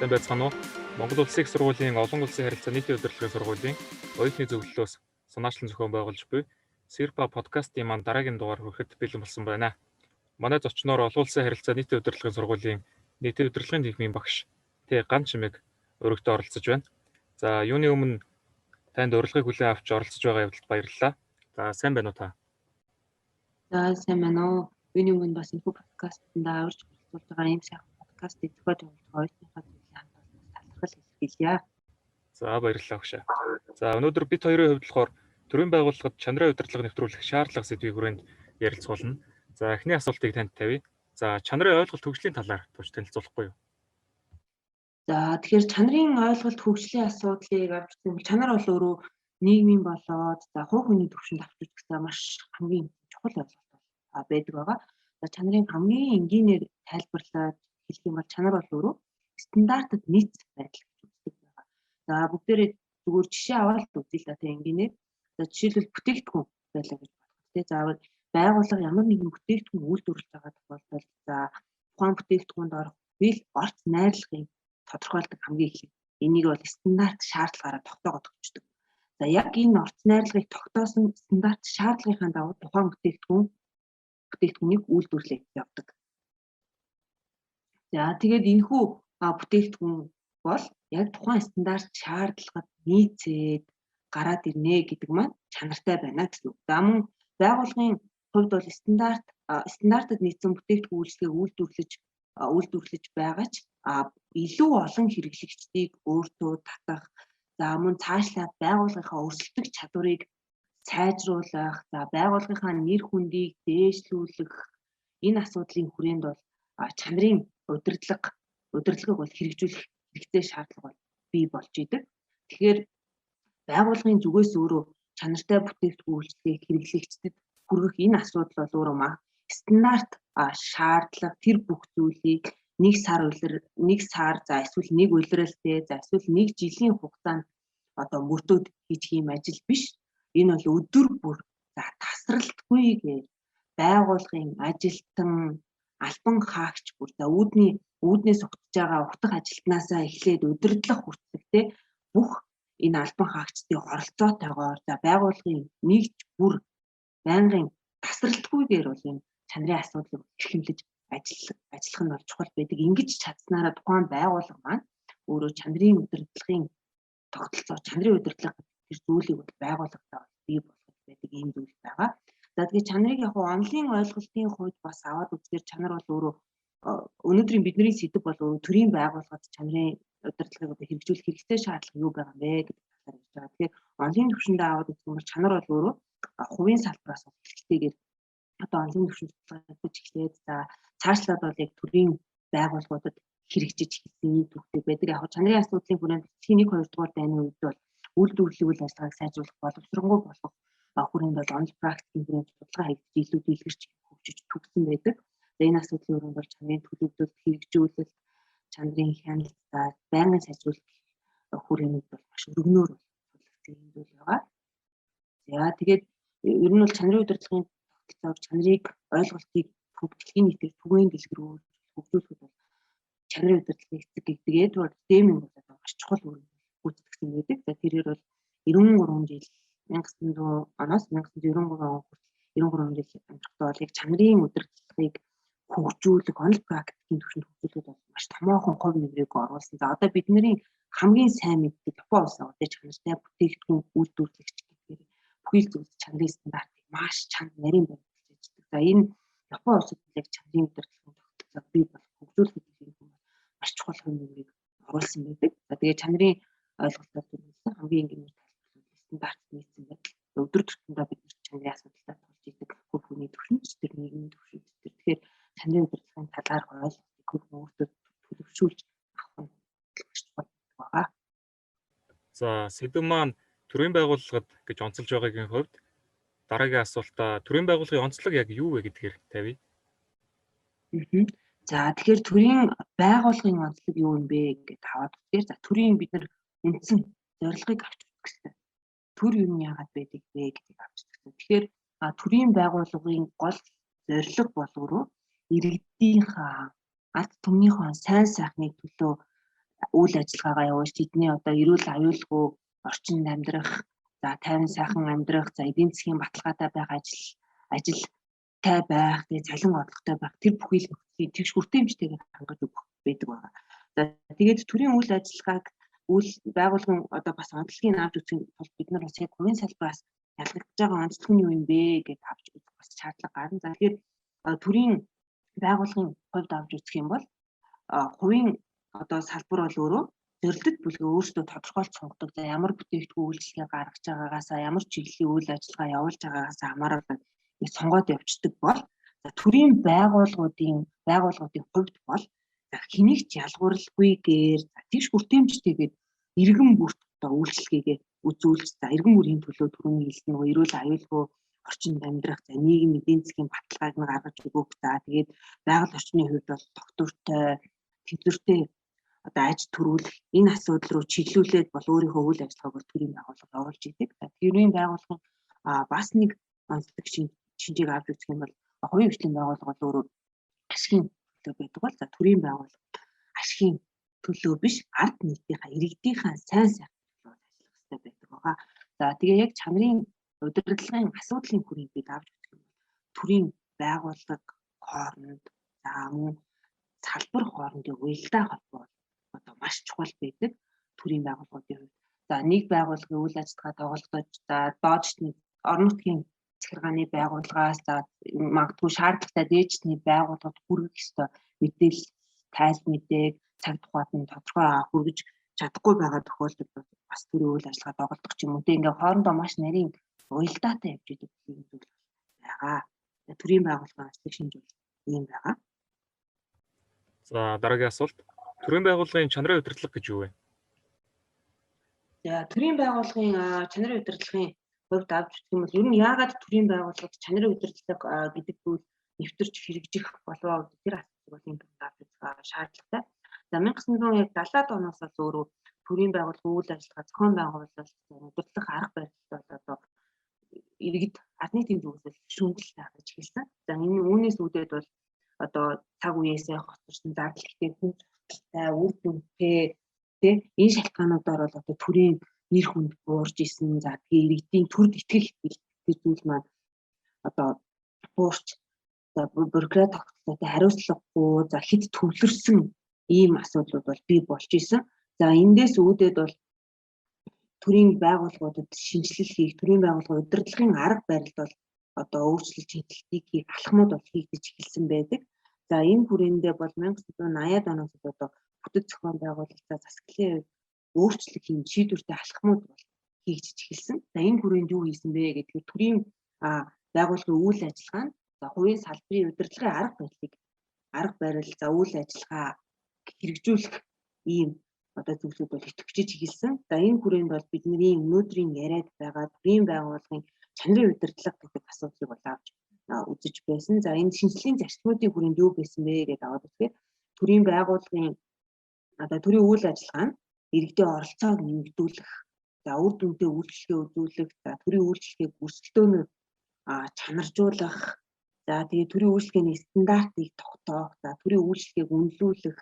Сайн байцгаана уу? Монгол Улсын их сургуулийн олон улсын харилцаа нийтийн удирдлагын сургуулийн оюутны зөвлөлөөс санаачлан зохион байгуулж буй Сирпа подкастын маань дараагийн дугаар хүрэхэд бэлэн болсон байна. Манай зочноор олон улсын харилцаа нийтийн удирдлагын сургуулийн нийтийн удирдлагын нийгмийн багш Т. Ган Чимэг өргөдөө оролцож байна. За, юуны өмнө танд урилгыг хүлээн авч оролцож байгаа явдалд баярлалаа. За, сайн байна уу та? За, сайн байна уу? Юуны өмнө бас энэ подкастт урьж оролцуулж байгаа ийм сайхан подкастыг зохиож явуулж байгаа оюутныхаа зөвлөлийн хамт олноос талархал илэрхийлье. За, баярлалаа өгшөө. За, өнөөдөр бид хоёрын хувьд болохоор төрийн байгууллагад чанарын удирдлага нэвтрүүлэх шаардлага сэдвийн хүрээнд ярилцуулна. За, эхний асуултыг танд тавья. За, чанарын ойлголт хөгжлийн талаар товч танилцуулахгүй юу? За, тэгэхээр чанарын ойлголт хөгжлийн асуудлыг авч үзэх юм бол чанар бол өөрөө нийгмийн болоод за хувь хүний түвшинд авч үзэхдээ маш хамгийн чухал ойлголт байдаг байгаа. За, чанарын хамгийн энгийнээр тайлбарлаад хэлэх юм бол чанар бол өөрөө стандартад нийц байдал гэж үздэг байгаа. За, бүгдээрээ зүгээр жишээ аваад үзье л да тийм энгийнээр. За, жишээлбэл бүтээгдэхүүн байлаа гэж бодоход тий. Заавал байгууллага ямар нэгэн бүтээгдэхүүн үйлдвэрлэж байгаа тохиолдолд за тухайн бүтээгдэхүүнд орох бил орц найрлагын тодорхойлдог хамгийн эхлээд энийг бол стандарт шаардлагаараа тогтоогод өгчдөг. За, яг энэ орц найрлагыг тогтоосон стандарт шаардлагынхаа дагуу тухайн бүтээгдэхүүнийг үйлдвэрлээд явдаг. За, тэгээд энэхүү бүтээгдэхүүн бол яг тухайн стандарт шаардлагад нийцээд гараад ирнэ гэдэг маань чанартай байна гэсэн үг. За, мөн байгууллагын хувьд бол стандартад нийцсэн бүтээгдэхүүн үйлчилгээг үйлдвэрлэж байгаа ч илүү олон хэрэглэгчдийг өөртөө татах, за мөн цаашлаад байгууллагынхаа өрсөлдөх чадварыг сайжруулах, за байгууллагынхаа нэр хүндийг дээшлүүлэх энэ асуудлын хүрээнд бол чанарын удирдлагыг бол хэрэгжүүлэх хэрэгцээ шаардлага бол бий болж идэг. Тэгэхээр байгууллагын зүгээс өөрөө чанартай бүтээгдэхүүн үйлчилгээг хэрэглэгчдэд хүргэх энэ асуудал бол өөрөө стандарт шаардлага тэр бүх зүйлийг нэг сар за эсвэл нэг улиралтэй за эсвэл нэг жилийн хугацаанд одоо мөрдөөд хийж хийм ажил биш. Энэ бол өдөр бүр за тасралтгүйгээр байгууллагын ажилтан, албан хаагч бүр за үүднээс угтаж байгаа угтах ажилтнаасаа эхлээд удирдлага хүртэлх те бүх энэ албан хаагчдын оролцоотойгоор за байгууллагын нэгж бүр байнгын тасралтгүйгээр бол энэ чанарын асуудлыг эрхэмлэж ажиллах нь бол чухал байдаг. Ингэж чадсанараа тухайн байгууллага маань өөрөө чанарын удирдлагын тогтолцоо, чанарын удирдлага тэр зүйлийг бол байгууллагатаа бий болгож байдаг ийм зүйл байгаа. За, тэгээ чанарыг яг онлын ойлголтын хувьд бас аваад үзэхээр чанар бол өөрөө өнөөдрийн бидний сэдэв бол өөрөө төрийн байгууллагад чанарын удирдлагыг одоо хэрэгжүүлэх хэрэгцээ шаардлага юу байгаа юм бэ гэдэг талаар ярьж байгаа. Тэгэхээр онлын түвшиндээ аваад үзэх юм бол чанар бол өөрөө хувийн салбараас эхлэлтэйгээр одоо онлын түвшинд судалгаа хийж эхлээд за цаашлаад бол яг төрийн байгууллагуудад хэрэгжиж эхэлсэн ийм түүхтэй байдаг. Яг чанарын асуудлын хүрээнд дэлхийн 1 2 дугаар дайны үед бол үйлдвэрлэлийн үйл ажиллагааг сайжруулах, боловсронгуй болгох хүрээнд бол онл практикийн хүрээнд судалгаа хийгдэж илүү дэлгэрч хөгжиж түгсэн байдаг. За, энэ асуудлын хүрээнд бол чанарын төлөвлөлт, хэрэгжүүлэлт, чанарын хяналт, за байнгын сайжруулах хүрээнд бол маш өргөнөөр судлагдсан юм зүйл байгаа. За, тэгээд ер нь бол чанарын удирдлагын тогтолцоог, чанарыг ойлголтыг дэлхийн нийтээр түгээн дэлгэрүүл хөгжүүлэхэд бол чанарын удирдлагын эцэг гэдэг Эдвард Деминг бол одоо маш чухал үүрэг гүйцэтгэсэн байдаг. За, тэрээр бол 93 жил 1900 оноос 1993 он хүртэл 93 жил амьдрахдаа бол яг чанарын удирдлагыг хөгжүүлэх, онол практикийн түвшинд хөгжүүлэхэд бол маш томоохон хувь нэмрийг оруулсан. За, одоо бидний хамгийн сайн мэддэг Япон улс одоо чанартай бүтээгдэхүүн үйлдвэрлэгч гэдгээр бүхий л зүйлс чанарын стандартыг маш чанга нарийн баримталж ажилладаг. За, энэ Япон улсад яг чанарын удирдлагын тогтолцоог бий болох хөгжүүлэхэд энэ маш чухал хувь нэмрийг оруулсан байдаг. За, тэгээ чанарын ойлголтоор дүрмэлсэн хамгийн энгийнээр тайлбарлавал стандарт нийцсэн байдал өдөр тутамдаа бид нар чанарын асуудалтай тулж идэг хувь хүний түвшинд тэр нийгмийн түвшинд тэр. Тэгэхээр чанарын удирдлагын талаарх ойлголтыг хүн өөртөө төлөвшүүлж авах нь маш чухал байгаа. За, сэдэв маань төрийн байгууллагад гэж онцолж байгаагийн хувьд дараагийн асуултаа төрийн байгууллагын онцлог яг юу вэ гэдгээр тавья. За, тэгэхээр төрийн байгууллагын онцлог юу юм бэ гэдээ аваад үзэхээр за төрийн бид нар үндсэн зорилгыг авч үзэх хэрэгтэй. Төр юу нь яагаад байдаг вэ гэдгийг авч үзэх хэрэгтэй. Тэгэхээр төрийн байгууллагын гол зорилго бол өөрөө иргэдийнхаа, ард түмнийхээ сайн сайхныг төлөө үйл ажиллагаагаа явуулж тэдний одоо эрүүл аюулгүй орчинд амьдрах, за тайван сайхан амьдрах, за эдийн засгийн баталгаатай байх, ажилтай байх, тэгээ цалин орлоготой байх тэр бүхий л нөхцөлийг тэгш хүртээмжтэйгээр хангаж өгөх байдаг байна. За тэгээд төрийн үйл ажиллагааг үйл байгууллагын одоо бас онцлогийг авч үзэхийн тулд бид нар бас яг хувийн салбараас ялгагдж байгаа онцлог нь юу юм бэ гэдээ авч үзэх бас шаардлага гарна. За тэгэхээр төрийн байгууллагын хувьд авч үзэх юм бол хувийн одоо салбар бол өөрөө зорилтод бүлгээ өөрсдөө тодорхойлж сонгодог. За ямар бүтээгдэхүүн үйлчилгээ гаргаж байгаагаасаа, ямар чиглэлийн үйл ажиллагаа явуулж байгаагаас хамааралтай сонгоод явцдаг бол за төрийн байгууллагуудын хувьд бол за хэнийг ч ялгуурлахгүйгээр за тэгш хүртээмжтэйгээр иргэн бүрт одоо үйлчилгээгээ үзүүлж, за иргэн бүрийн төлөө түрүүний хэлсэн нөгөө эрүүл аюулгүй орчинд амьдрах, за нийгэм эдийн засгийн баталгааг нь гаргаж өгөх, за тэгээд байгаль орчны хувьд бол тогтвортой, тэнцвэртэй одоо аж төрүүлэх энэ асуудал руу чиглүүлээд бол өөрийнхөө үйл ажиллагааг бол төрийн байгууллага явуулж идэг. За төрийн байгууллагын бас нэг онцлог шинжийг авч үзэх юм бол хувийн хвшлийн байгууллага бол өөрөө ашигын төлөө байдаг бол за төрийн байгууллага ашигын төлөө биш, ард нийтийнхаа иргэдийнхаа сайн сайхны төлөө ажиллах хэрэгтэй байдаг байгаа. За тэгээ яг чанарын удирдлагын асуудлын хүрээнд бид авч үзэх юм бол төрийн байгууллага хооронд за мөн салбар хоорондын уялдаа холбоо одоо маш чухал байдаг төрийн байгууллагуудын хувьд. За нэг байгууллагын үйл ажиллагаа тоглогдож, за дооджтны орон нутгийн захиргааны байгууллагаас за магадгүй шаардлагатай дээжтний байгууллагад хүргэх ёстой мэдээлэл, тайл мэдээг цаг тухайд нь тодорхой хүргэж чадахгүй байгаа тохиолдолд бас төрийн үйл ажиллагаа тоглох ч юм уу. Тэг ингээ хоорондоо маш нарийн уялдаатай явж идэг юм зүйл байгаа. Төрийн байгууллагын онцлог шинж бол ийм байгаа. За дараагийн асуулт. Төрийн байгууллагын чанарын удирдлага гэж юу вэ? За төрийн байгууллагын чанарын удирдлагын хувьд авч үзэх юм бол ер нь яагаад төрийн байгууллагад чанарын удирдлага гэдэг зүйл нэвтэрч хэрэгжих болов тэр асуудлыг бол энэ түрүүнд авч үзэх шаардлагатай. За 1970-аад оноос л өөрөө төрийн байгууллага үйл ажиллагаа зохион байгуулалт удирдлах арга барилд бол одоо иргэд ард нийтийн зүгээс шүүмжлэл гаргаж эхэлсэн. За энэ үүнээс үүдээд бол одоо цаг үеэсээ хоцорсон зардал ихтэй, хүн сурталтай, үр дүнтэй тий энэ шалтгаануудаар бол одоо төрийн нэр хүнд буурж исэн. За тэгээ иргэдийн төрд итгэх итгэл тэр зүйл маань одоо буурч, за бюрократ тогтолцоотой хариуцлагагүй, за хэд төвлөрсөн ийм асуудлууд бол бий болж исэн. За эндээс үүдээд бол төрийн байгууллагуудад шинжилэл хийх, төрийн байгууллагын удирдлагын арга барилд бол одоо өөрчлөлт чиглэлтийг хийх алхмууд бол хийгдэж эхэлсэн байдаг. За энэ хүрээндээ бол 1980-ад оноос одоо бүтэц зохион байгуулалтаа засаглалын хувьд өөрчлөх юм шийдвэртэй алхмууд бол хийгдэж эхэлсэн. За энэ хүрээнд юу хийсэн бэ гэдгээр төрийн байгууллагын үйл ажиллагаа нь за хувийн салбарын удирдлагын арга барил, за үйл ажиллагаа хэрэгжүүлэх ийм одоо зүйлүүд бол идэвхжиж эхэлсэн. За энэ хүрээнд бол бидний өнөөдрийн яриад байгаа төрийн байгууллагын чанарын удирдлага гэдэг асуудлыг бол авч үзэж байсан. За энэ шинжлэлийн зарчмуудын хүрээнд юу байсан бэ гэдээ аваад үзэхээр төрийн байгууллагын одоо төрийн үйл ажиллагаа нь иргэдийн оролцоог нэмэгдүүлэх, за үр дүнтэй үйлчилгээ үзүүлэх, за төрийн үйлчилгээг өрсөлдөөнөөр чанаржуулах, за тэгээ төрийн үйлчилгээний стандартыг тогтоох, за төрийн үйлчилгээг үнэлүүлэх,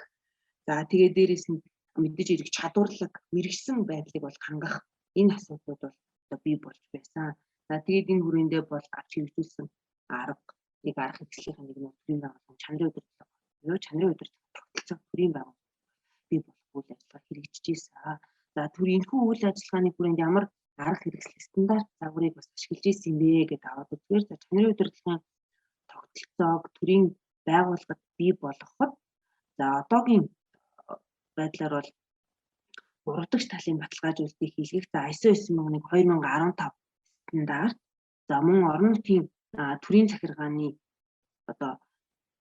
за тэгээ дээрэс нь мэдээж хэрэг чадварлаг, мэргэжсэн байдлыг бол хангах энэ асуудлууд бол одоо бий болж байсан. За тэгээд энэ хүрээндээ бол авч хэрэгжүүлсэн арга нэг арга хэрэгслийн нэг нь төрийн байгууллагын чанарын удирдлага буюу чанарын удирдлага тогтолцоо төрийн байгууллага бий болох үйл ажиллагаа хэрэгжиж байсан. За төр энэхүү үйл ажиллагааны хүрээнд ямар арга хэрэгсэл стандарт загварыг бас ашиглаж ирсэн юм бэ гэдээ аваад үзэхээр за чанарын удирдлагын тогтолцоог төрийн байгууллагад бий болгоход за одоогийн байдлаар бол гурав дахь талын баталгаажуулалтыг хийлгэх за ISO 9001 2015 стандарт, за мөн орон нутгийн төрийн захиргааны одоо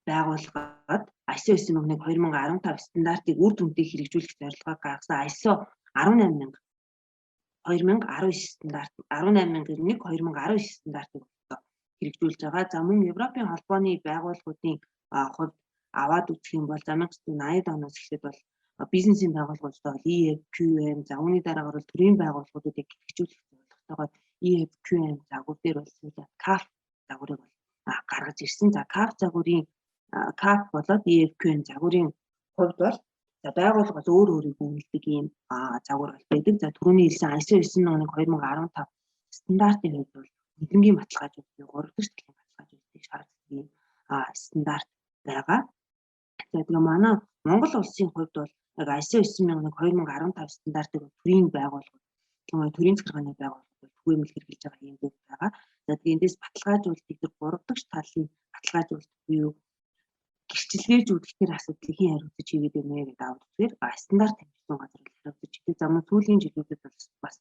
байгууллагад ISO 9001 2015 стандартыг үр дүнтэй хэрэгжүүлэх зорилгоор гаргасан ISO 18000 2019 стандарт 18001 2019 стандартыг одоо хэрэгжүүлж байгаа. За мөн Европын холбооны байгууллагуудын хувьд аваад үзэх юм бол за 1980 оноос эхлээд бол бизнесийн байгууллагуудад бол EFQM, за үүний дараагаар бол төрийн байгууллагуудыг хэрэгжүүлэх зорилготойгоор EFQM загвар дээр бол сүүлд CAF загварыг бол гаргаж ирсэн. За CAF загварын CAF болоод EFQM загварын хувьд бол За байгууллага бол өөр өөрийгөө үнэлдэг ийм загвар бол байдаг. За түрүүний хэлсэн ISO 9001:2015 стандартын хувьд бол хөндлөнгийн баталгаажуулалтын 3 дахь талын баталгаажуулалтыг шаарддаг ийм стандарт байгаа. За тэгээ манай Монгол улсын хувьд бол яг ISO 9001:2015 стандартыг төрийн байгууллагууд, төрийн захиргааны байгууллагууд түгээмэл хэрэглэж байгаа ийм зүйл байгаа. За тэгээ эндээс баталгаажуулалтыг тэр 3 дахь талын баталгаажуулалт буюу гэрчилгээжүүлэх тэр асуудлыг хэн хариуцаж хийгээд байна вэ гэдэг аваад үзэхээр стандарт тавьсан газар хариуцаж хийдэг. За мөн сүүлийн жилүүдэд бол бас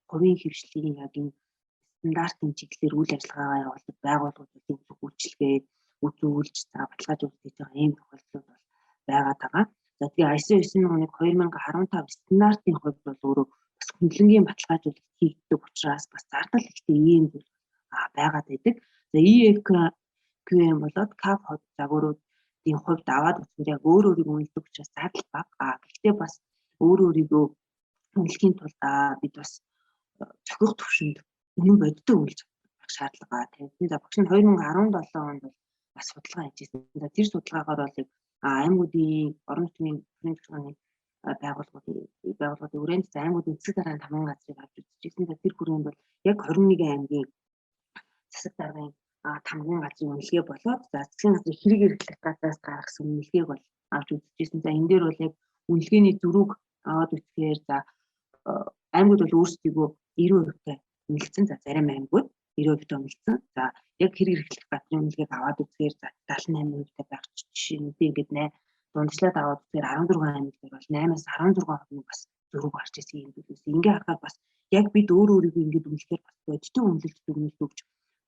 хувийн хэвшлийн яг энэ стандартын чиглэлээр үйл ажиллагаагаа явуулдаг байгууллагуудын үйлчилгээ үзүүлж за баталгаажуулалт хийж байгаа ийм тохиолдлууд бол байгаад байгаа. За тэгээ ISO 9001:2015 стандартын хувьд бол өөрөө бас хөндлөнгийн баталгаажуулалт хийгддэг учраас бас зардал ихтэй ийм зүйл байгаад байдаг. За EFQM болоод CAP хот загваруудын хувьд аваад үзэхээр яг өөр өөрийгөө үнэлдэг учраас зардал бага. Гэхдээ бас өөр өөрийгөө үнэлэхийн тулд бид бас зохих төвшөнд үнэн бодиттой үнэлж авах шаардлага тавигдана. За багш нь 2017 онд бол бас судалгаа хийжсэн. За тэр судалгаагаар бол яг аймагуудын орон нутгийн төрийн захиргааны байгууллагуудын хүрээнд за аймагуудын засаг даргын тамган газрыг авч үзчихсэн. За тэр хүрээнд бол яг 21 аймгийн засаг даргын тамган газрын үнэлгээ болоод за засгийн газрын хэрэг эрхлэх газраас гаргасан үнэлгээг бол авч үзчихсэн. За энэ дээр бол яг үнэлгээний зөрүүг аваад үзэхээр за аймагуд бол өөрсдийгөө 90% үнэлсэн. За зарим аймагуд 90% үнэлсэн. За яг хэрэг эрхлэх газрын үнэлгээг аваад үзэхээр за 78% байх жишээ нь ингээд нэ дундчлаад аваад үзэхээр 14 аймаг дээр бол 8-аас 16% бас зөрүү гарч ирсэн юм зүйлээс. Ингээ харахаар бас яг бид өөр өөрийгөө ингээд үнэлэхээр бас бодиттой үнэлэлт дүгнэлт өгч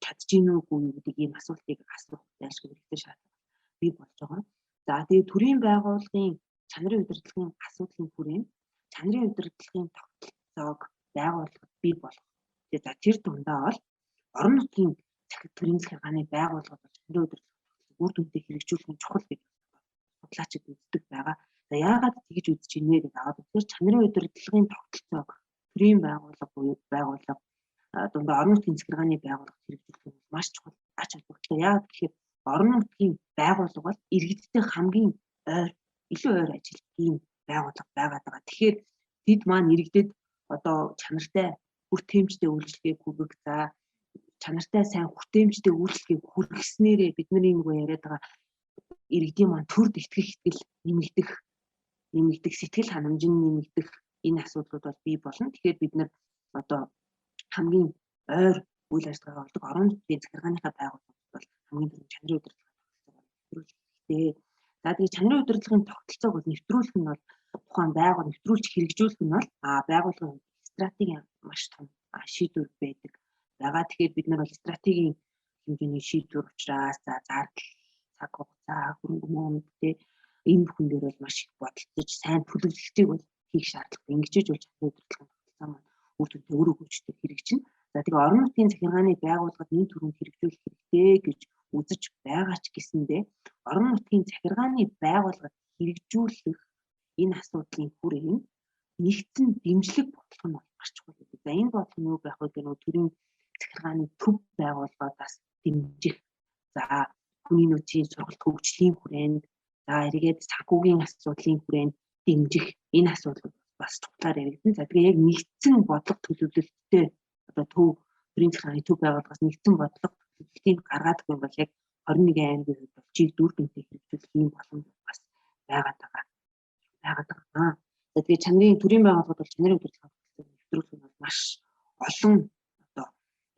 чадж гин үгүй юу гэдэг ийм асуултыг асуух зайлшгүй хэрэгтэй шаардлага бий болж байгаа. За тэгээ төрийн байгууллагын чанарын удирдлагын асуудлын хүрээнд чанарын удирдлагын тогтолцоог байгууллагад бий болгох. Тэгээ за тэр дундаа бол орон нутгийн төрийн захиргааны байгууллагууд бол чанарын удирдлага үр дүнтэй хэрэгжүүлэх нь чухал гэж судлаачид үздэг байгаа. За яагаад тэгж үзэж ийнэ гэж аваад үзэхээр чанарын удирдлагын тогтолцоог төрийн байгууллага буюу байгууллага дундаа орон нутгийн захиргааны байгууллагад хэрэгжүүлэх нь маш чухал ач холбогдолтой. Яагаад гэхээр орон нутгийн байгууллага бол иргэдтэй хамгийн ойр, илүү ойр ажилладаг ийм байгууллага байгаад байгаа. Тэгэхээр тэд маань иргэдэд одоо чанартай хүртээмжтэй үйлчилгээг хүргэх, за чанартай сайн хүртээмжтэй үйлчилгээг хүргэснээрээ бид нар нөгөө яриад байгаа иргэдийн маань төрд итгэх итгэл нэмэгдэх, сэтгэл ханамж нь нэмэгдэх энэ асуудлууд бол бий болно. Тэгэхээр бид нар одоо хамгийн ойр үйл ажиллагаа болдог орон нутгийн захиргааныхаа байгууллагууд бол хамгийн түрүүнд чанарын удирдлагын тогтолцоог нэвтрүүлэх хэрэгтэй. За тэгээ чанарын удирдлагын тогтолцоог бол нэвтрүүлэх нь бол тухайн байгууллага нэвтрүүлж хэрэгжүүлэх нь бол байгууллагын стратегийн маш том шийдвэр байдаг байгаа. Тэгэхээр бид нар бол стратегийн хэмжээний шийдвэр учраас за зардал, цаг хугацаа, хөрөнгө мөнгө тэ энэ бүхэн дээр бол маш их бодолцож сайн төлөвлөлтийг бол хийх шаардлагатай. Ингэж бол чанарын удирдлагын тогтолцоо маань үр дүнтэй өөр өгөөжтэй хэрэгжинэ. За тэгээ орон нутгийн захиргааны байгууллагад энэ түрүүнд хэрэгжүүлэх хэрэгтэй гэж үзэж байгаа ч гэсэндээ орон нутгийн захиргааны байгууллагад хэрэгжүүлэх энэ асуудлын хүрээнд нэгдсэн дэмжлэг бодлого нь маш чухал гэдэг. За энэ бодлого нь юу байх вэ гэх нь төрийн захиргааны төв байгууллагаас дэмжих. За хүний нөөцийн сургалт хөгжлийн хүрээнд, за эргээд санхүүгийн асуудлын хүрээнд дэмжих энэ асуудлууд бас чухлаар яригдана. За тэгээ яг нэгдсэн бодлого төлөвлөлттэй одоо төв төрийн захиргааны төв байгууллагаас нэгдсэн бодлого төлөвлөлтийг гаргаад өгөх юм бол яг 21 аймгийн хувьд бол чиг дүр дүнтэй хэрэгжүүлэх ийм боломж бас байгаад байгаа. Байгаад байгаа. За тэгээ чанарын төрийн байгууллагууд бол чанарын удирдлагын нэвтрүүлэх нь бол маш олон одоо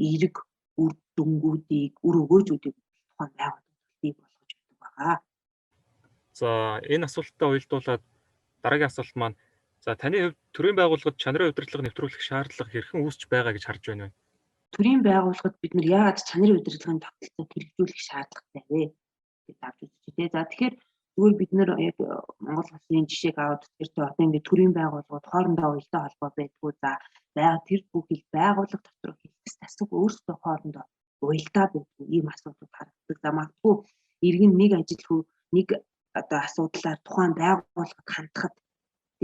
эерэг үр дүнгуудыг, үр өгөөжүүдийг тухайн байгууллагууд бий болгож өгдөг байгаа. За энэ асуулттай уялдуулаад дараагийн асуулт маань за таны хувьд төрийн байгууллагад чанарын удирдлага нэвтрүүлэх шаардлага хэрхэн үүсч байгаа гэж харж байна вэ? Төрийн байгууллагад бид нар яагаад чанарын удирдлагын тогтолцоог хэрэгжүүлэх шаардлагатай вэ гэж авч үзчихье те. За тэгэхээр зүгээр бид нар яг Монгол улсын жишээг аваад тэр одоо ингээд төрийн байгууллагууд хоорондоо уялдаа холбоо байдгүй. За тэр бүхэл байгууллага доторх хэлтэс тасаг өөрсдөө хоорондоо уялдаа байдгүй ийм асуудал харагддаг. За магадгүй иргэн нэг ажил хүү нэг одоо асуудлаар тухайн байгууллагад хандхад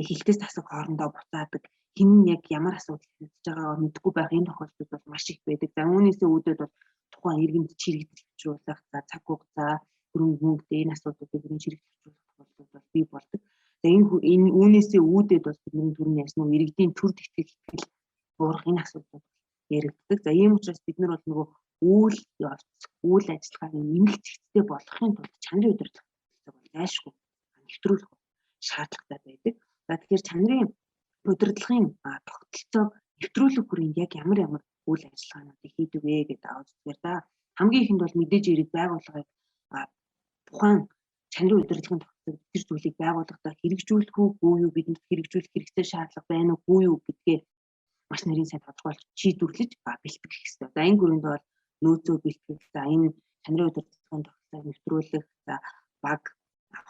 хэлтэс тасаг хоорондоо буцаадаг, хэн нь яг ямар асуудал хэвдэж байгаагаа мэдэхгүй байх энэ тохиолдол бол маш их байдаг. За үүнээсээ үүдээд бол тухайн иргэнд чирэгдэл учруулах, за цаг хугацаа, хөрөнгө мөнгө энэ асуудлуудыг бүрэн чирэгдэл учруулах тохиолдол бол бий болдог. За энэ үүнээсээ үүдээд бол бидний түрүүний ярьсан нөгөө иргэдийн төр тэтгэх итгэл буурах энэ асуудлууд яригддаг. За ийм учраас бид нар бол нөгөө үйл явц, үйл ажиллагааг нэмэлт зэгцтэй болгохын тулд чанарын удирдлага бол зайлшгүй нэвтрүүлэх шаардлагатай байдаг. За тэгэхээр чанарын удирдлагын тогтолцоог нэвтрүүлэх хүрээнд яг ямар ямар үйл ажиллагаануудыг хийдэг вэ гэдэг аваад үзгээр да. Хамгийн ихэнд бол мэдээж хэрэг байгууллагыг тухайн чанарын удирдлагын тогтолцоог тэр зүйлийг байгууллагадаа хэрэгжүүлэх үгүй юу, бидэнд хэрэгжүүлэх хэрэгцээ шаардлага байна уугүй юу гэдгээ маш нарийн сайн тодорхойлж шийдвэрлэж бэлтгэх хэрэгтэй. За энэ хүрээнд бол нөөцөө бэлтгэх, за энэ чанарын удирдлагын тогтолцоог нэвтрүүлэх, за баг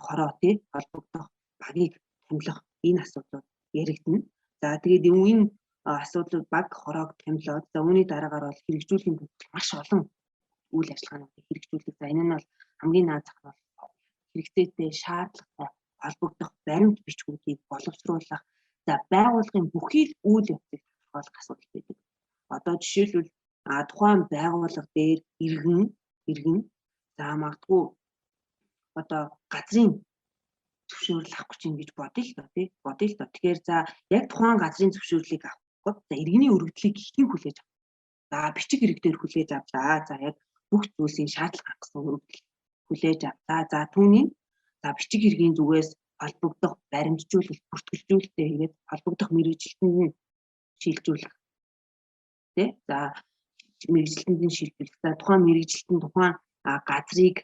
хороо тий холбогдох багийг томилох энэ асуудлууд яригдана. За тэгээд энэ асуудлууд баг хороог томилоод за үүний дараагаар бол хэрэгжүүлэхийн тулд маш олон үйл ажиллагаануудыг хэрэгжүүлдэг. За энэ нь бол хамгийн наад зах нь бол хэрэгцээтэй шаардлагатай холбогдох баримт бичгүүдийг боловсруулах, за байгууллагын бүхий л үйл явцыг тодорхойлох асуудал байдаг. Одоо жишээлбэл тухайн байгууллага дээр иргэн за магадгүй одоо газрын зөвшөөрөл авах гэж юм гэж бодъё л доо тий бодъё л доо. Тэгэхээр за яг тухайн газрын зөвшөөрлийг авахд за иргэний өргөдлийг хэрхэн хүлээж авах. За бичиг хэрэг дээр хүлээж авлаа. За яг бүх зүйлсийн шаардлага хангасан өргөдөл хүлээж авлаа. За түүний за бичиг хэргийн зүгээс холбогдох баримтжуулалт, бүртгэлжүүлэлтээ хийгээд холбогдох мэргэжилтэнд нь шилжүүлэх. Тэ? За мэргэжилтэнд нь шилжүүлэх. За тухайн мэргэжилтэн тухайн газрыг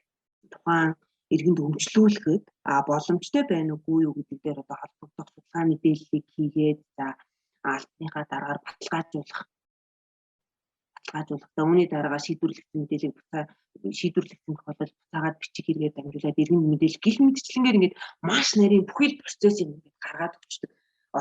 тухайн иргэнд өмчлүүлэхэд боломжтой байна уугүй юу гэдэг дээр одоо холбогдох судалгаа мэдээллийг хийгээд за албаныхаа дараагаар баталгаажуулах. За үүний дараагаар шийдвэрлэгдсэн мэдээллийг буцаа шийдвэрлэгдсэн тохиолдолд буцаагаад бичиг хэрэгээр дамжуулаад иргэнд мэдээлэл гих мэтчлэнгээр ингээд маш нарийн бүхий л процессыг ингээд гаргаад өгчдөг.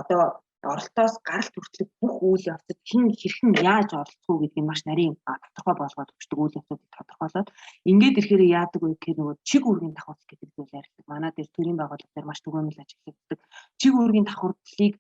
Одоо оролтоос гаралт хүртэлх бүх үйл явцад хэн хэрхэн яаж оролцох уу гэдгийг маш нарийн тодорхой болгоод өгчдөг үйл явцуудыг тодорхойлоод ингээд ирэхээр яадаг вэ гэхээр нөгөө чиг үүргийн давхардал гэдэг зүйл яригддаг. Манай дээр төрийн байгууллага дээр маш түгээмэл ажиглагддаг. Чиг үүргийн давхардлыг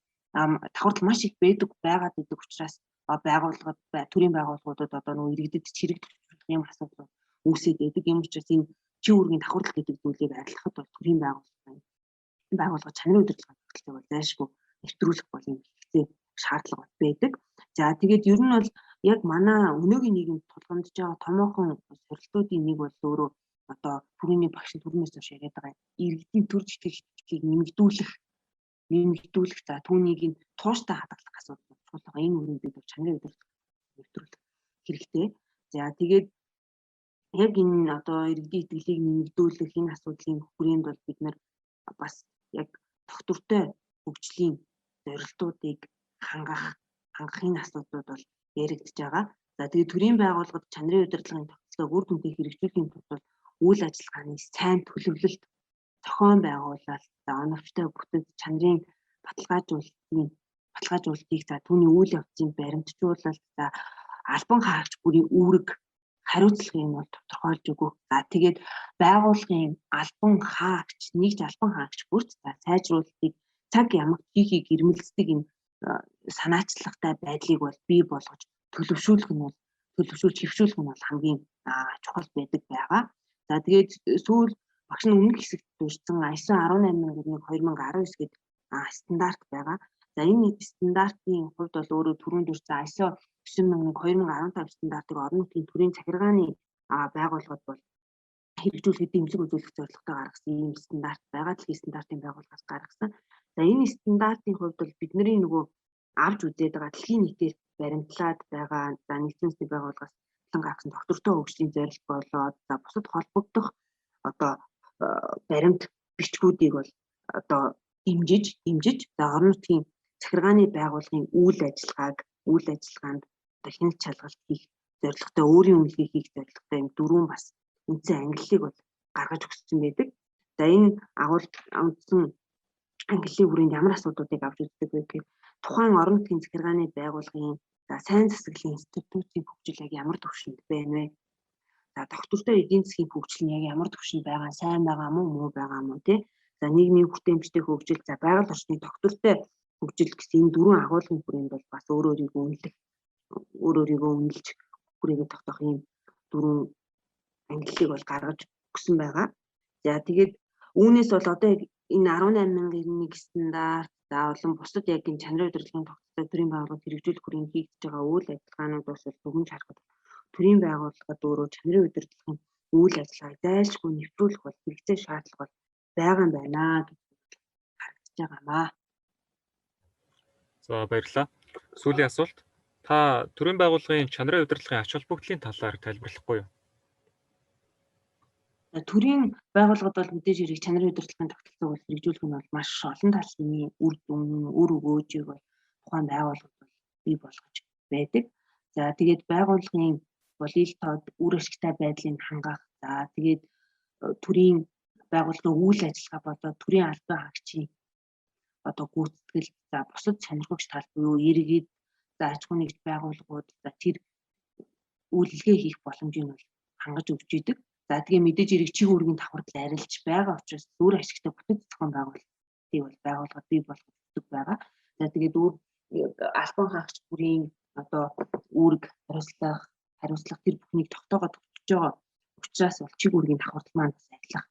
давхардал маш их байдаг байгаад идэг учраас байгууллагад төрийн байгууллагуудад одоо нөгөө иргэдэд чирэгдэх юм асуудал үүсээд байдаг. Ийм учраас энэ чиг үүргийн давхардал гэдэг зүйлийг арилгахад бол төрийн байгууллага чанарын удирдлагын тогтолцоог бол зайлшгүй нэвтрүүлэх бол юм хэрэгцээ шаардлага байдаг. За тэгээд ер нь бол яг манай өнөөгийн нийгэмд тулгамдж байгаа томоохон сорилтуудын нэг бол өөрөө одоо түрүүний багш түрүүнээс хойш яриад байгаа иргэдийн төрж итгэх итгэлийг нэмэгдүүлэх за түүнийг нь тууштай хадгалах асуудал чухал байгаа. Энэ үрийн бид чанарын удирдлага нэвтрүүлэх хэрэгтэй. За тэгээд яг энэ одоо иргэдийн итгэлийг нэмэгдүүлэх энэ асуудлын хүрээнд бол бид нар бас яг тогтвортой хөгжлийн зорилтуудыг хангах энэ асуудлууд бол яригдж байгаа. За тэгээд төрийн байгууллагад чанарын удирдлагын тогтолцоог үр дүнтэй хэрэгжүүлэхийн тулд үйл ажиллагааны сайн төлөвлөлт, зохион байгуулалт, за оновчтой бүтэц, чанарын баталгаажуулалтыг за түүний үйл явцын баримтжуулалт, за албан хаагч бүрийн үүрэг хариуцлагыг нь бол тодорхойлж өгөх. За тэгээд байгууллагын албан хаагч, нэгж албан хаагч бүрт за сайжруулалтыг цаг ямагт хийхийг эрмэлздэг энэ санаачлагтай байдлыг бол бий болгож төлөвшүүлэх нь бол төлөвшүүлж хэвшүүлэх нь бол хамгийн чухал байдаг байгаа. За тэгээд сүүл багш нь өмнөх хэсэгт дурдсан ISO 18001 2019 гэдэг стандарт байгаа. За энэ стандартын хувьд бол өөрөө түрүүнд дурдсан ISO 9001 2015 стандартыг орон нутгийн төрийн захиргааны байгууллагад бол хэрэгжүүлэхэд дэмжлэг үзүүлэх зорилготой гаргасан ийм стандарт байгаа. Дэлхийн стандартын байгууллагаас гаргасан. За энэ стандартын хувьд бол бидний нөгөө авч үзээд байгаа дэлхийн нийтээр баримтлаад байгаа за нэгдсэн үндэсний байгууллагаас батлан гаргасан доктортой хөгжлийн зорилт болоод за бусад холбогдох одоо баримт бичгүүдийг бол одоо дэмжиж за орон нутгийн захиргааны байгууллагын үйл ажиллагаанд одоо хяналт шалгалт хийх зорилготой өөрийн үнэлгээ хийх зорилготой юм дөрвөн бас үндсэн ангиллыг бол гаргаж өгсөн байдаг. За энэ агуул үндсэн ангиллын хүрээнд ямар асуудлуудыг авч үздэг вэ гэхээр тухайн орон нутгийн захиргааны байгууллагын за сайн засаглалын институтын хөгжил яг ямар түвшинд байна вэ? За доктортой эдийн засгийн хөгжил нь яг ямар түвшинд байгаа, сайн байгаа мó, муу байгаа мó тий? За нийгмийн хүртээмжтэй хөгжил, за байгаль орчны доктортой хөгжил гэсэн энэ дөрвөн агуулгын хүрээнд бол бас өөр өөрийгөө үнэлэх, өөр өөрийгөө үнэлж хүрээгээ тогтоох ийм дөрвөн ангиллыг бол гаргаж өгсөн байгаа. За тэгээд үүнээс бол одоо яг Энэ 18091 стандарт, за болон бусад яг энэ чанарын удирдлагын тогтолцоог төрийн байгууллагад хэрэгжүүлэх хүрээнд хийгдэж байгаа үйл ажиллагаанууд бас дүгнж харахад төрийн байгууллагад өөрөө чанарын удирдлагын үйл ажиллагааг зайлшгүй нэвтрүүлэх бол хэрэгцээ шаардлага бол байгаа юм байна гэж харагдаж байгаамаа. За, баярлалаа. Сүүлийн асуулт. Та төрийн байгууллагын чанарын удирдлагын ач холбогдлын талаар тайлбарлахгүй юу? Төрийн байгууллагад бол мэдээж хэрэг чанарын удирдлагын тогтолцоог бол хэрэгжүүлэх нь бол маш олон талын үр дүн, үр өгөөжийг бол тухайн байгууллагад бол бий болгож байдаг. За, тэгээд байгууллагын бол ил тод үр ашигтай байдлыг хангах. За, тэгээд төрийн байгууллагын үйл ажиллагаа болоод төрийн албан хаагчийн одоо гүйцэтгэл, за бусад сонирхогч тал буюу иргэд, за аж ахуйн нэгж байгууллагууд, за тэр үйлдэлгээ хийх боломжийг бол хангаж өгч идэг. За, тэгээ мэдээж хэрэг чиг үүргийн давхардал арилж байгаа учраас үр ашигтай бүтэц зохион байгуулалтыг бол байгууллагад бий болгож өгдөг байгаа. За, тэгээд үр албан хаагч бүрийн одоо үүрэг хариуцлага тэр бүхнийг тогтоогоод өгч байгаа учраас бол чиг үүргийн давхардал маань бас арилах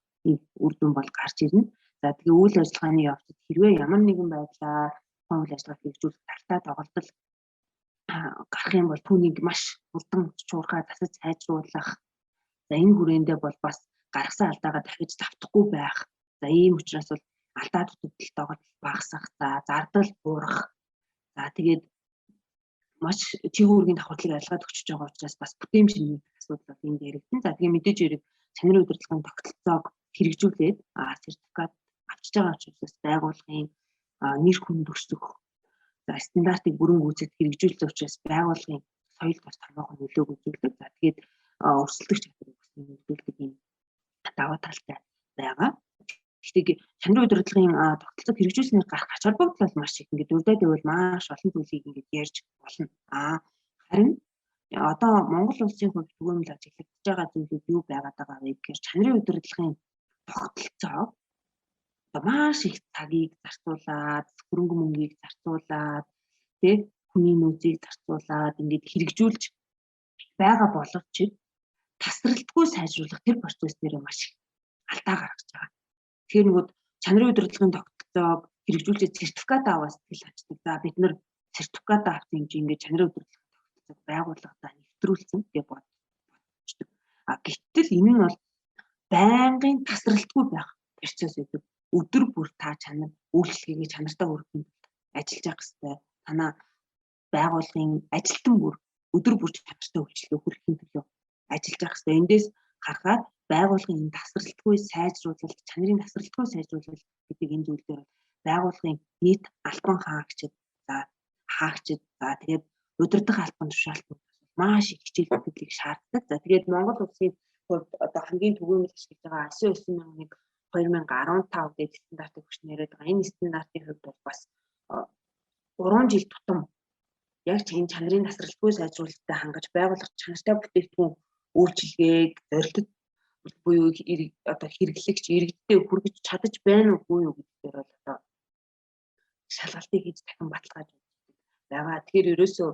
үр дүн бол гарч ирнэ. За, тэгээ үйл ажиллагааны явцад хэрвээ ямар нэгэн байдлаар тухайн үйл ажиллагаа хэрэгжүүлэх талтаа доголдол гарах юм бол түүнийг маш хурдан чуурхаа засаж сайжруулах. За, энэ хүрээндээ бол бас гаргасан алдаагаа дахиж давтахгүй байх. За, ийм учраас бол алдаа дутагдал доголдол багасгах, за зардал буурах. За, тэгээд маш чиг үүргийн давхардлыг арилгаад өгчөж байгаа учраас бас бүтээмж нэмэх асуудал бол энд яригдана. За, тэгээ мэдээж хэрэг чанарын удирдлагын тогтолцоог хэрэгжүүлээд сертификат авчиж байгаа учраас байгууллагын нэр хүнд өсөх, за стандартыг бүрэн гүйцэд хэрэгжүүлсэн учраас байгууллагын соёлд бас томоохон нөлөөг үзүүлдэг. За, тэгээд өрсөлдөх чадварыг бас нэмэгдүүлдэг юм даваа талтай байгаа. Гэхдээ чанарын удирдлагын тогтолцоог хэрэгжүүлснээр гарах ач холбогдол бол маш их. Ингээд дурдаад байвал маш олон зүйлийг ингээд ярьж болно. Харин одоо Монгол улсын хувьд түгээмэл ажиглагдаж байгаа зүйлүүд юу байгаад байгаа вэ гэхээр чанарын удирдлагын тогтолцоог одоо маш их цагийг зарцуулаад, хөрөнгө мөнгийг зарцуулаад, тэ хүний нөөцийг зарцуулаад ингээд хэрэгжүүлж байгаа боловч тасралтгүй сайжруулах тэр процесс дээр маш их алдаа гаргаж байгаа. Тэгэхээр нөгөө чанарын удирдлагын тогтолцоог хэрэгжүүлж сертификат аваад сэтгэл ханчдаг. За, бид нар сертификат авсан юм чи ингээд чанарын удирдлагын тогтолцоог байгууллагадаа нэвтрүүлсэн гэж бодчихдог. А гэтэл энэ нь бол байнгын тасралтгүй байх процесс байдаг. Өдөр бүр та чанар үйлчлэгээ чанартай хүргэхийн тулд ажиллаж явах хэрэгтэй. Танаа байгууллагын ажилтан бүр өдөр бүр чанартай үйлчлэгээ хүргэхийн төлөө ажиллаж явах хэрэгтэй. Эндээс харахаар байгууллагын энэ тасралтгүй сайжруулалт, чанарын тасралтгүй сайжруулалт гэдэг энэ зүйл дээр байгууллагын нийт албан хаагчид, за хаагчид, за тэгээд удирдах албан тушаалтнууд маш их хичээл зүтгэлийг шаарддаг. За, тэгээд Монгол улсын хувьд одоо хамгийн түгээмэл ашиглаж байгаа ISO 9001 2015 гэдэг стандартыг хүч нэрэд байгаа. Энэ стандартын хувьд бол бас 3 жил тутам яг энэ чанарын тасралтгүй сайжруулалттай хангаж байгууллага чанартай бүтээгдэхүүн үйлчилгээг зорилтод буюу одоо хэрэглэгч иргэдтэй хүргэж чадаж байна уугүй юу гэдэг дээр бол одоо шалгалтыг хийж дахин баталгааж байгаа. Тэгэхээр ерөөсөө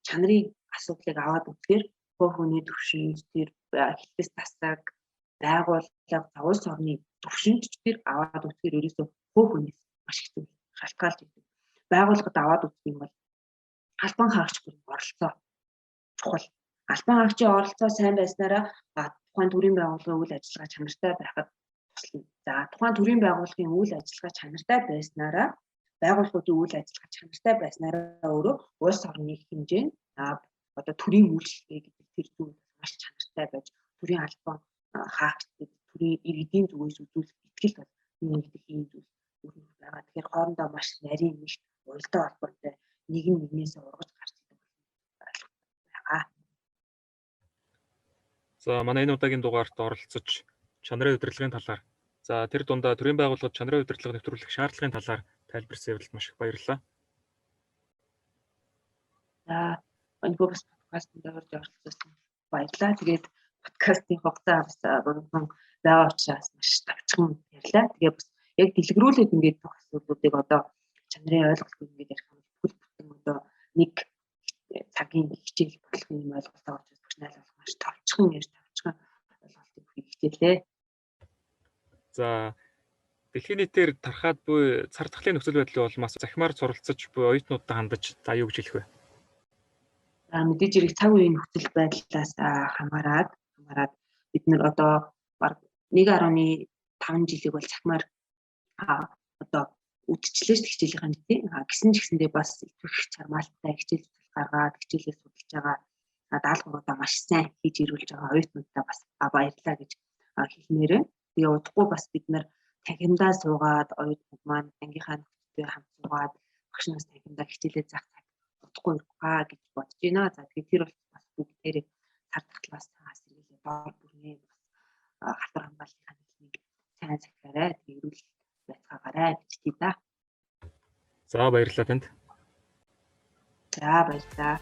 чанарын асуудлыг аваад үзэхээр хувь хүний төвшөнд тэр хэлтэс тасаг байгууллага улс орны төвшөнд тэр аваад үзэхээр ерөөсөө хувь хүнээс маш их зүйл шалтгаалж өгдөг. Байгууллагад аваад үзэх юм бол албан хаагч бүрийн оролцоо чухал. Албан хаагчийн оролцоо сайн байснараа тухайн төрийн байгууллагын үйл ажиллагаа чанартай байхад туслана. За, тухайн төрийн байгууллагын үйл ажиллагаа чанартай байснараа байгууллагуудын үйл ажиллагаа чанартай байснараа өөрөө улс орны хэмжээнд одоо төрийн үйлчлэгээ гэдэг тэр зүйл маш чанартай байж төрийн албан хаагчдад төрийн иргэдийн зүгээс үзүүлэх итгэл бол нэмэгдэх ийм зүйл өрнөх байгаа. Тэгэхээр хоорондоо маш нарийн нэгт уялдаа холбоотой нэг нь нэгнээсээ ургаж гарч идэг байгаа. За, манай энэ удаагийн дугаарт оролцож чанарын удирдлагын талаар, за тэр дундаа төрийн байгууллагад чанарын удирдлага нэвтрүүлэх шаардлагын талаар тайлбарсан явдалд маш их баярлалаа. За, энэ бас подкастт орж оролцсон баярлалаа. Тэгээд подкастын хугацаа бас богинохон байгаа учраас маш тавчхан ярьлаа. Тэгээ бас яг дэлгэрүүлээд ингээд бүх асуудлуудыг одоо чанарын ойлголтыг ингээд ярих юм бол бүтэн одоо нэг цагийн хичээл болох юм ойлголтоо учраас багш найл болох маш товчхон ярьж товчхон ойлголтыг хичээлээ. За, Дэлхийн нийтээр тархаад буй цар тахлын нөхцөл байдлын улмаас захимаар суралцаж буй оюутнуудад хандаж за юу гэж хэлэх вэ? За, мэдээж хэрэг цаг үеийн нөхцөл байдлаас хамаарат бид нар одоо бараг 1.5 жилийг бол захимаар одоо үдчлээ шүү хичээлийнхэн тийм. Гисэн ч гэсэндээ бас итгэх чармаалтай хичээл зүтгэл гаргаад хичээлээ судалж байгаа, даалгавруудаа маш сайн хийж ирүүлж байгаа оюутнуудаа бас баярлалаа гэж хэлмээр байна. Тэгээ удахгүй бас бид нар танхимдаа суугаад, оюутнууд маань ангийнхаа нөхдөдтэй хамт суугаад, багш нараас танхимдаа хичээлээ заах цаг удахгүй ирэх ба гэж бодож байна. За, тэгээ тэр бол бас бүгдээрээ цар тахлаас сэргийлээ, дор бүрнээ бас халдвар хамгааллын нийлмийг сайн сахиарай. Тэгээ эрүүл байцгаагаарай гэж хэлье да. За, баярлалаа танд. За, баярлалаа.